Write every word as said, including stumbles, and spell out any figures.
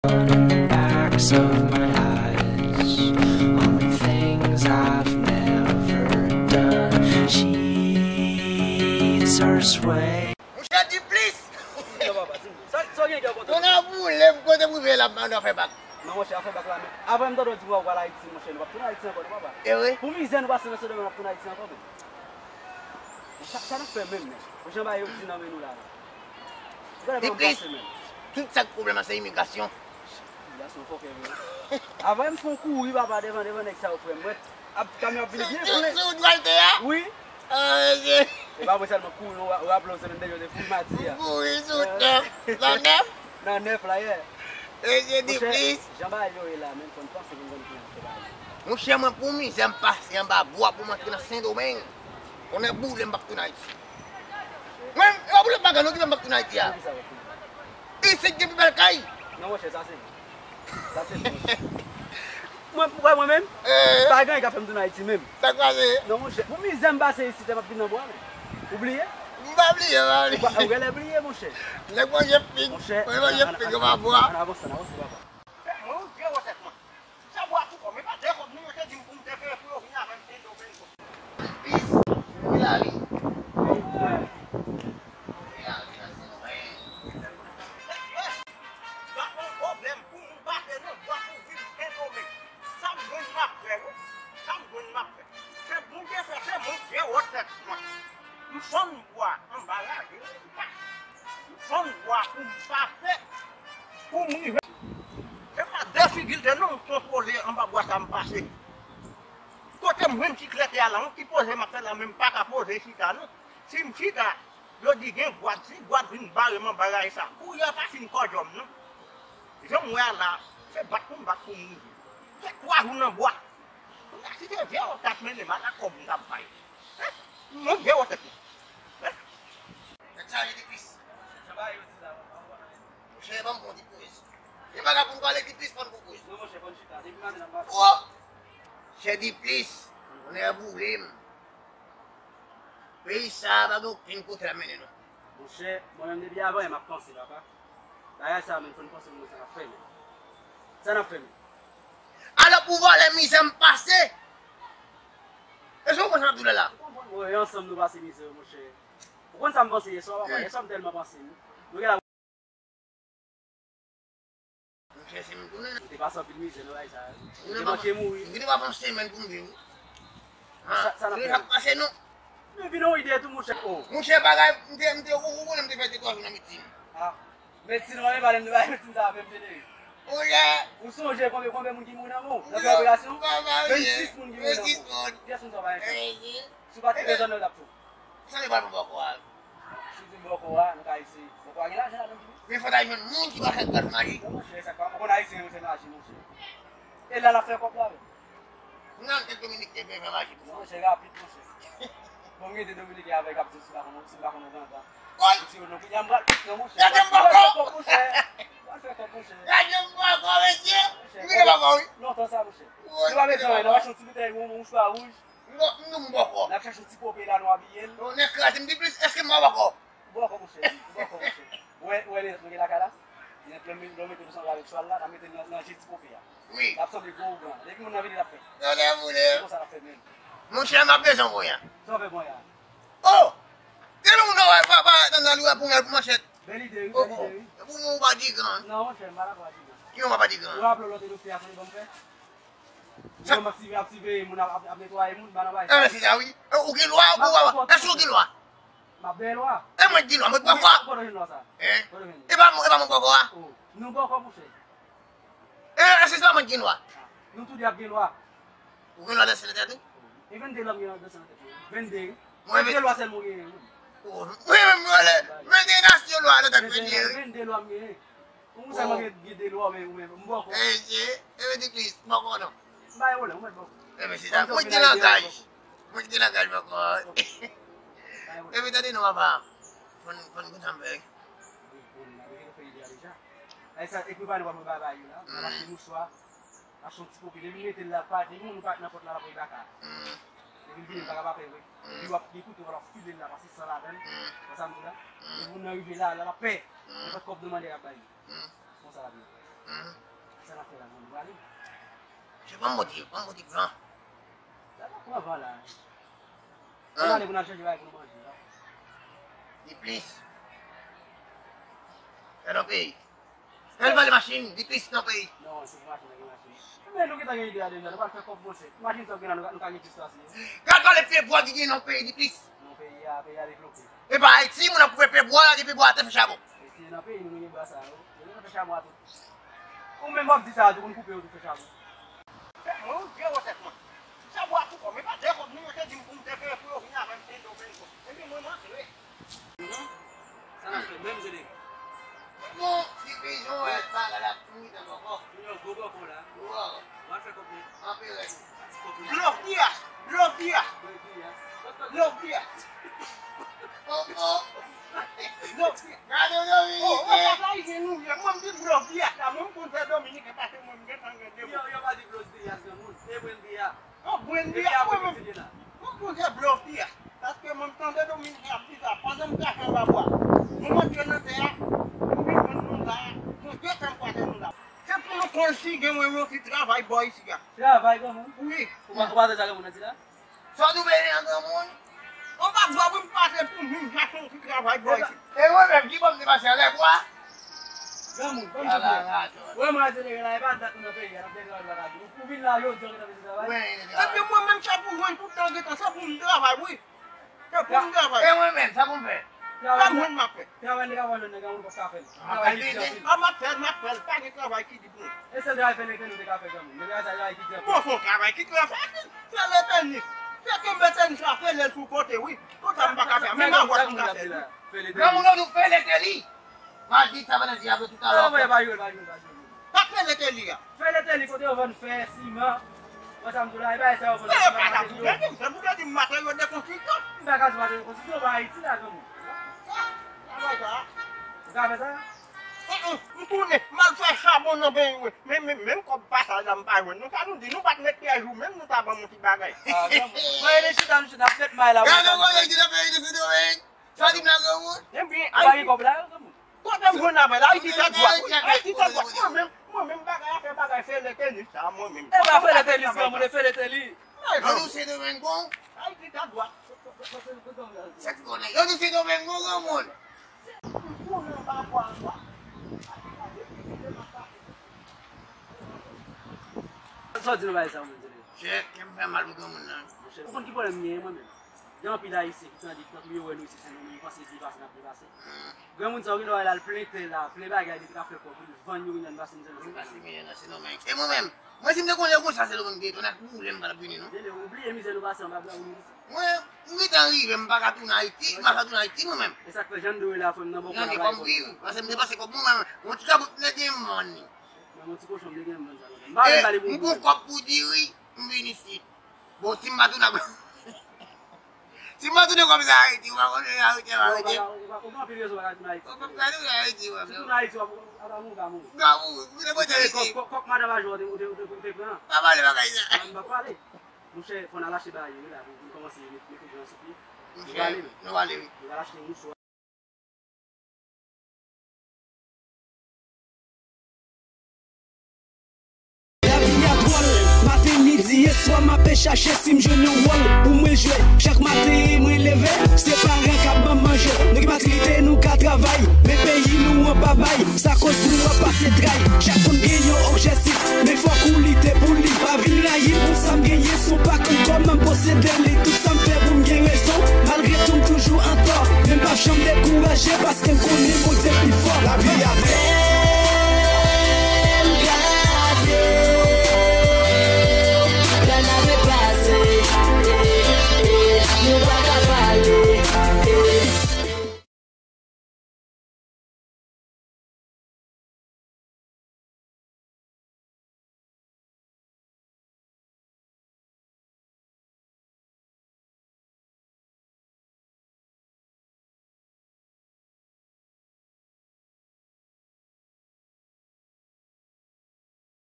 Backs of my eyes on the things I've never done. Sheets are sway. Monchè, di plis! Sa, sa gen kè kontan. Konnen boule m kote m rive la, m nan fè bak. Non, monchè, afè bak la, men avan m tande w di w pral Ayiti, monchè, nou p ap tounen Ayiti ankò, non, papa. E vre? Pou mizè nou pase nan Sendomeng, nou p ap tounen Ayiti ankò, men. Sa, sa n ap fè menm, men? Pou jan bagay yo di nan men nou la, la. Di plis, tout sa k pwoblèm la, se imigrasyon. Imigrasyon fòkè vre. Avan m fè yon kouri, papa, devan, devan nèg sa yo, frè m. Mwen, ap, kamyon ap vini byen plen. Sou, sou, sou wout Dwalte a? Wi. Ah, mesye. E pa mwen sèlman kouri, non, w a, w a raple w, se menm nèg yo te fout mati a. Kouri sou nèf. Nan nèf? Nan nèf la, yeah. Mesye, di plis. Jan bagay yo ye la, menm fò n panse pou n konn ki jan fè bagay. Monchè, mwen, pou mizè m pase anba bwa pou m antre nan Sendomeng. Konnen boule m p ap tounen Ayiti. Mwen, e pa boule m pa gen non ki fè m p ap tounen Ayiti a. Isit gen pi bèl kay. Non, monchè, sa se vre. Sa se vre. Mwen, wè mwen menm, pa gen anyen k ap fè m tounen Ayiti menm. Sa kwaze. Non, monchè, pou mizè m pase isit la, m ap vin nan bwa, men. Ou bliye? M pa bliye, m pa bliye. Ou pa, ou genlè bliye, monchè. Nèg manje fig, manje fig anba bwa. Ann avanse, ann avanse, papa. Fè mwen yon gwo tèt mwen. Sa bwa tou kò, men pa de kòb nou yo te di m pou m te peye pou yo vin avè m Sendomeng. Pis, wi la wi. Wi la wi, la se nou, wi. Pa gen pwoblèm pou m pase nan bwa pou vin Sendomeng. Sa m jwenn m ap fè, wi. Sa m jwenn m ap fè. Se Bondye fè, se mwen gwo tèt mwen. M fann bwa anba lari, wi. M fann bwa pou m pase, pou m rive. Se pa de figi l te non, m kontwole anba bwa sa m pase. Kote m jwenn ti klète a la, yon ti poze m ap fè la, men m pa ka poze chita non. Si m chita, yo di gen gwad, si gwad vin bare m anba lari sa, kouri a pa fin kòdjòm non. Jan m wè a la, se bat pou m bat pou m rive. Fè twa jou nan bwa. Kounye a, si se vye w t ap mennen m a la kòb m t ap bay. Hein? Mwen vye w tèt mwen. Hein? Tèt chaje Diplis. Monchè, ban m bon Diplis. Se bagay pou n pale Diplis, fò n pran poz. Non, monchè, fò n chita. Depi maten n ap mache. Oh! Chè Diplis, onè boule m. Peyi sa a pa gen okenn kote l ap mennen nou. Monchè, mwen menm depi avan yè m ap panse, papa. Bagay sa a menm, fò n panse pou nou sa n ap fè menm. Sa n ap fè menm. Alò pou vòlè mizè m pase. E se ou konn sa n ap di w la? Ou konprann, mwen, e ansanm nou pase mizè yo, monchè. Ou konn sa m panse yè swa, papa? Yè swa m tèlman panse, wi. Nou gen la Monchè, si m tounen. Ou te pase anpil mizè nan bagay sa a. M te manke mouri. M gentan pa fè yon semèn pou m viv. Sa, sa n ap fè? Sa pase non. Men vin yon ide tou, monchè. Oh. Monchè, bagay, m te, m te, ou, ou konnen m te fè de twa jou nan medsin. Ah. Medsin, mwen, pale m de bagay medsin sa a, menm tande. Monchè. Ou sonje konbyen, konbyen moun ki mouri nan men w? Nan fè operasyon? Vennsis moun ki mouri nan men w. Kiyès moun sa w pa renmen? Si w pa te bezwen nan l ap tou. Sa li pral pou bòkò a? Si w di bòkò a, nou ka eseye. Bòkò a gen lajan ladan l tou. Men fò n al jwenn moun ki pa fè gras maji. Non, monchè, sa pa, ou konn ayisyen yo fè maji, monchè. E la n ap fè kòb la, wi. Nan tèt Dominik te fè maji pou. Non, monchè, rapid, monchè. Bon, m gen de Dominiken avèk ap di si m pa konn, si m pa konn yon gangan. Woy! Ou di yo non, kounye a m pral, non, monchè. Gade m bòkò! Pral fè kòb, monchè. Pral fè kòb, monchè. Gade m bòkò, mesye! M vin bòkò, wi. Lontan sa, monchè. Woy, nou pa bezwen anyen, nou achte yon ti boutèy, yon, yon mouchwa wouj. M nou m bòkò. N ap chache yon ti pope la, nou abiye l. Yon nèg kraze m Diplis, èske m pa bòkò? Ou bòkò, monchè, ou bòkò, monchè. Ou wè, ou wè linèt nou gen lakay la? Linèt lè m, lè m mete nou sanble avèk chwal la, n ap mete l nan, nan je ti pope a. Wi. L ap sanble gwo ougan. Depi moun nan vini, l ap fè. Tande boule. Se konsa n ap fè menm. Monchè, m ap bezwen kounye a. Sa w fè kounye a? Oh! Gen moun nan wè, pa, pa, nan, nan, li wè pou mèl pou manchèt. Bèl ide, wi, bèl ide, wi. Oh, oh. E pou mwen, ou pa digan. Non, monchè, m pa dakò a digan. Ki moun pa digan? Ou raple w lòt doktè a konn ban m fè? Sa. Ou wè m ap siveye, ap siveye moun, ap, ap, ap netwaye moun, ba nan bay. Enben, se sa, wi. E, ou gen lwa, ou, ou, èske ou gen lwa? M ap dèyè lwa. E mwen ki gen lwa, mwen bòkò a. Kote w jwenn lwa sa? Hein? Kote w jwenn? E pa mwen, e pa mwen bòkò a? Oh, nou bòkò, monchè. E, èske se pa mwen ki gen lwa? Nou tou de ap gen lwa. Ou gen lwa danse nan tèt ou? E vennde lwa m gen danse nan tèt mwen. Vennde. Mwen vennde lwa sèlman ou genyen, wi. Oh, mwen menm, mwen lè. Vennde nasyon lwa nan tèt mwen, wi. Vennde lwa m genyen. Ou sèlman gen, gen de lwa, men ou menm, m bòkò. Eh, je, eh, Diplis, m bòkò non. M pa gen pwoblèm, ou mèt bòkò. Eh, men se sa, mwen ki gen langaj. Mwen ki gen langaj bòkò. Mwen bòkò. M pa gen pwoblèm. Eh, men tande non, papa. Fòn, fòn kontan m fè. Wi, bon, n ap rete fè ide a deja. Ay sa, e prepare nou pa fè bagay yo la. N ap achte mouchwa. Achte yon ti pope, depi nou mete l la, pa, depi moun pa nan pòt la, l ap voye baka. Depi l vini, l pa ka pa pè vre. Li w ap, li koute w, w ap file l la, pase san ladan l. Wè sa m di la? Depi moun nan rive la, la, l ap pè. Nenpòt kòb nou mande, y ap ba li. Konsa l ap ye. Sa n ap fè la, nou prale? Ban m motive, ban m motive, van. Sa pa pran van la. Ann ale pou n al chèche bagay pou nou manje la. Di plis. Gade yon peyi. Lè l pale machin, di plis nan peyi. Non, se pou machin, gen machin. Men nou gentan gen ide a deja, nou pral fè kòb monchè. Machin sa w gen la, nou ka, nou ka gen plis pase yo. Gad valè pye bwa ki gen nan peyi, di plis. Non, peyi a, peyi a devlope. E pa Ayiti, moun ap koupe pye bwa, gen pye bwa atè fè chabon. E se nan peyi nou, nou gen bwa sa yo. Nou gentan fè chabon a tou. Ou menm w ap di sa a tou, konn koupe yo tou fè chabon. Mwen, ou vye wotèt mwen. Chabon a tou kò, men pa de kòb nou, yo te di m pou m te peye pou yo vin avè m, ten domen kò. Epi mwen, m antre. Mhm. Sa n ap fè menm, Zedek? Bon, ti pijon wè bagay la pou mwen ankò. Pou yon gwo bòkò la. Gwo bòkò. W ap fè kòb nèt. Anpil rèd. Ti kòb nèt. Blof Dias! Blof Dias! Blof Dias! Blof Dias! Oh, oh! Blof Dias! Gade yon dominiken! Oh, oh, papa, li gen nou ye. Mwen, m di Blof Dias la, mwen, m konn fè dominiken, paske mwen, m gentan gen de. Yo, yo pa di Blof Dias, granmoun. Se Brenn Dias. Oh, Brenn Dias, mwen menm. Mwen konn se Blof Dias. Paske mwen tande dominiken ap di sa. Pandan m kache anba bwa, mwen antre nan tè a, mwen vin jwenn nou la. Mwen gentan kwate nou la. Se pou nou konn si gen mwen yon ti travay bò isi a. Travay granmoun? Wi. Ou pa, ou pa tande sa granmoun nan di la? Sa w di w bezwen an granmoun? Anba bwa wi, m pase pou moun, m chache yon ti travay bò isi. E mwen menm, ki bò m te pase anlè bwa? Granmoun, ban m di w. Wè mwen antre la, e pa dat nou nan peyi a, n ap fè travay lakay nou. Ou vin la jodi a, ou gentan bezwen travay? Epi mwen menm, se pou jwenn tout tan gentan, se pou m travay, wi. Se pou m travay. E mwen menm, sa pou m fè? Travay mwen m ap fè. Travay nou te ka jwenn nan granmoun pap ka fè l. Travay ki di anpil. A m ap fè l, m ap fè l, pa gen travay ki di pou mwen. E sèl travay fè lete nou te ka fè granmoun. Men travay sa, travay ki di anpil. Bon, se yon travay ki trè fasil. Fè le tenis. Se kenbe tenis la, fè lè l sou kote, wi. Tout sa m pa ka fè. Menm avòt m ka fè l, wi. Granmoun yo di w fè lete li. Mal di sa, Valentin, apre tout a lè. Non, pa jwe, pa jwe, pa jwe, pa jwe. Pa fè lete li a. Fè lete li kote yo vann fè, siman. Wè sa m di w la, e bagay sa yo vann nan materyo. Sa pou te di m materyo de konstriksyon. M pa ka di materyo konstriksyon, pa Ayiti la, granmoun. Sa, sa bagay sa. Ou ka fè sa? Mm, mm, m tounen, m al fè chabon nan peyi mwen. Men, men, menm kòb pasaj la m pa jwenn. Nou sa nou di, nou pa t met pyès jou, menm nou ta ban m yon ti bagay. Ah, granmoun. Mwen, e chita, m chita, m met may la. Gade mwen, ki nan peyi de Sendomeng. Sa di m la granmoun? Ebyen, Ayiti. Ou pa gen kòb la, granmoun? Kote m jwenn avè l? Ayiti tèt dwat. Ayiti tèt dwat. Mwen menm, mwen menm bagay a fè bagay fè lè tenis sa, mwen menm. E pa fè lè tenis, granmoun, e fè lè tenis. Yo di w se Domengon? Ayiti tèt dwat. Yo di w se Domengon, granmoun. Sa w di nan bagay sa, moun, tande? Chè, kè m fè mal pou granmoun nan. Ou konn ki pwoblèm m genyen, mwen menm? Gen anpil Ayisyen ki tande, tankou yo wè nou isi, se nou menm, yo panse byen pase n ap byen pase. Granmoun sa yo genlè wè l al plen tè la, plen bagay li te ka fè kòb, li vann yo, genlè pase mizè nan Sendomeng. Pase mizè nan Sendomeng. E mwen menm, mwen si m te konnen konsa Sendomeng te ye, tonè ak boule m pa t ap vini non. Genlè ou bliye mizè nou pase anba bra nou isi. Mwen, m gentan rive, m pa ka tounen Ayiti, m pa ka tounen Ayiti mwen menm. E sa k fè jan m di w la, frè m nan bò kò la. Nan, se kòm viv, paske m te pase kòb mwen, mwen, mwen ti kabrit m te gen m vann li. Mwen, mwen ti kochon m te gen m vann sa. M pa menm pale pou ou. M pran kòb pou diri, m vin isit. Bon, si m pa tounen, si m pa tounen kòm sa Ayiti, ou pa konnen Ayiti ap arete. Ou pa, ou pa, ou pa, ou gen anpil rezon pa ka tounen Ayiti. Ou pa ka tounen Ayiti, ou pa. Si tounen Ayiti, w ap, w ap mouri, w ap mouri. W ap mouri, ou te pote Ayiti. Kòk, kòk, kòk madan Pajò, ou te, ou te, ou te, ou te pran. Pa pale bagay sa. Mwen, m pa pale. Monchè, fò n al achte bagay yo, wi, la, pou, pou n kòmanse met, met yon jan sou pye. Nou prale, wi. Nou prale, wi. Nou al achte mouswa. Lavi a dwòl, maten, midi e swa, m ape chache si m jwenn yon wòl pou mwen jwe. Chak maten, mwen leve, se paran k ap ban m